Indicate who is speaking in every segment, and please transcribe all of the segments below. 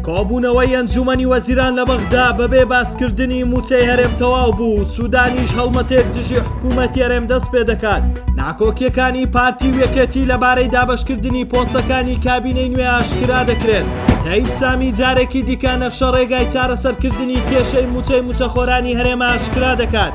Speaker 1: کۆبوونەوەی ئەنجوومەنی وەزیران لە بەغدا بەبێ باسکردنی مووچەی هەرێم تەواو بوو، سوودانیش هەڵمەتێک دژی حکوومەتی هەرێم دەست پێ دەکات. ناکۆکییەکانی پارتی و یەکێتی لەبارەی دابەشکردنی پۆستەکانی کابینەی نوێ ئاشکرا دەکرێت. تەیف سامی جارێکی دیکە نەخشە ڕێگای چارەسەرکردنی کێشەی مووچەی مووچەخۆرانی هەرێم ئاشکرا دەکات.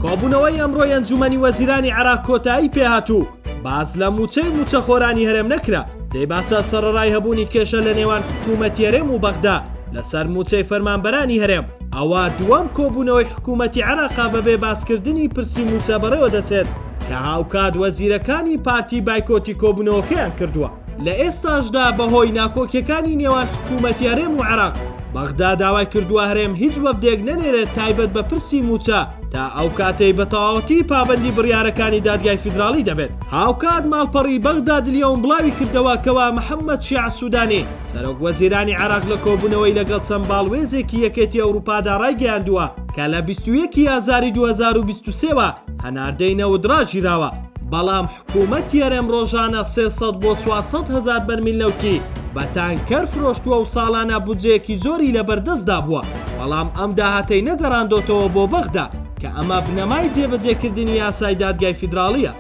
Speaker 1: کۆبوونەوەی ئەمڕۆی ئەنجوومەنی وەزیرانی عێراق کۆتایی پێهات و باس لە مووچەی مووچەخۆرانی هەرێم نەکرا. جێی باسە سەڕەڕای هەبوونی کێشە لە نێوان حکوومەتی هەرێم و بەغدا لەسەر مووچەی فەرمانبەرانی هەرێم، ئەوە دووەم کۆبوونەوەی حکوومەتی عێراقە بەبێ باسکردنی پرسی مووچە بەڕێوە دەچێت کە هاوکات وەزیرەکانی پارتی بایکۆتی کۆبوونەوەکەیان کردووە. لە ئێستاشدا بەهۆی ناکۆکیەکانی نێوان حکوومەتی هەرێم و عێراق، بەغدا داوای کردووە هەرێم هیچ وەفدێک نەنێرێت تایبەت بە پرسی مووچە تا ئەو کاتەی بە تەواوەتی پابەندی بڕیارەکانی دادگای فیدراڵی دەبێت. هاوکات ماڵپەڕی بەغداد الیوم بڵاوی کردەوە کەوا محەممەد شیاع سوودانی، سەرۆک وەزیرانی عێراق لە کۆبوونەوەی لەگەڵ چەند باڵوێزێکی یەکێتی ئەوروپادا ڕایگەیاندووە کە لە 21 ئازاری 2023 وە هەناردەی نەوت ڕاگیراوە، بەڵام حکوومەتی هەرێم ڕۆژانە 300 بۆ 400 هەزار بەرمیل نەوتی بە تانکەر فرۆشتووە و ساڵانە بودجەیەکی زۆری لەبەردەستدا بووە، بەڵام ئەم داهاتەی نەگەڕاندۆتەوە بۆ بەغدا. کە ئەمە بنەمای جێبەجێکردنی یاسای دادگای فیدراڵییە.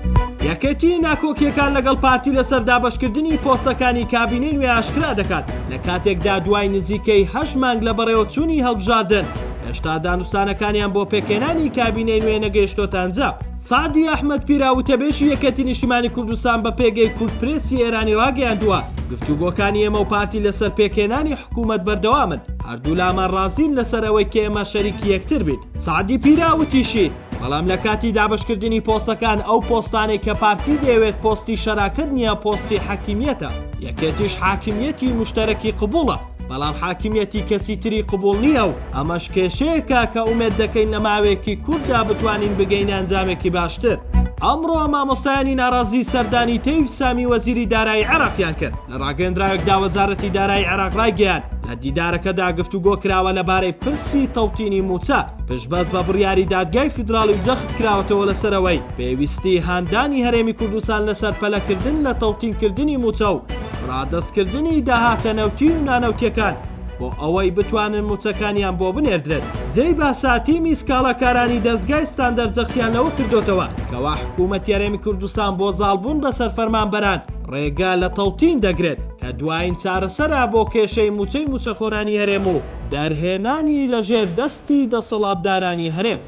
Speaker 1: یەکێتی ناکۆکییەکان لەگەڵ پارتی لەسەر دابەشکردنی پۆستەکانی کابینەی نوێ ئاشکرا دەکات، لە کاتێکدا دوای نزیکەی هەشت مانگ لە بەڕێوەچوونی هەڵبژاردن، هێشتا دانوستانەکانیان بۆ پێکهێنانی کابینەی نوێ نەگەیشتۆتە ئەنجام. سەعدی ئەحمەد پیرا وتەبێژی یەکێتی نیشتیمانی کوردستان بە پێگەی کوردپرێسی ئێرانی ڕاگەیاندووە، گفتوگۆکانی ئێمە و پارتی لەسەر پێکهێنانی حکوومەت بەردەوامن، هەردوولامان ڕازین لەسەر ئەوەی کە ئێمە شەریکی یەکتر بین. سەعدی پیرا وتیشی، بەڵام لە کاتی دابەشکردنی پۆستەکان ئەو پۆستانەی کە پارتی دەیەوێت پۆستی شەراکەت نییە پۆستی حاکمیەتە، یەکێتیش حاکمیەتی موشتەرەکی قبوڵە، بەڵام حاکمیەتی کەسی تری قبوڵ نییە و ئەمەش کێشەیەکە کە ئومێد دەکەین لە ماوەیەکی کورتدا بتوانین بگەینە ئەنجامێکی باشتر. ئەمڕۆ مامۆستایانی ناڕازی سەردانی تەیف سامی وەزیری دارایی عێراقیان کرد. لە ڕاگەیەندراوێکدا وەزارەتی دارایی عێراق ڕایگەیاند، لە دیدارەکەدا گفتوگۆ کراوە لەبارەی پرسی تەوتینی مووچە، پشتبەست بە بڕیاری دادگای فیدراڵی و جەخت کراوەتەوە لەسەر ئەوەی پێویستی هاندانی هەرێمی کوردستان لەسەر پەلەکردن لە تەوتینکردنی مووچە و ڕادەستکردنی داهاتە نەوتی و نانەوتیەکان بۆ ئەوەی بتوانن مووچەکانیان بۆ بنێردرێت. جێی باسە تیمی سکاڵاکارانی دەزگای ستاندەر جەختیان لەوە کردۆتەوە کەوا حکوومەتی هەرێمی کوردستان بۆ زاڵبوون بەسەر فەرمانبەران ڕێگە لە تەوتین دەگرێت کە دوایین چارەسەرە بۆ کێشەی مووچەی مووچەخۆرانی هەرێم و دەرهێنانی لەژێر دەستی دەسەڵاتدارانی هەرێم.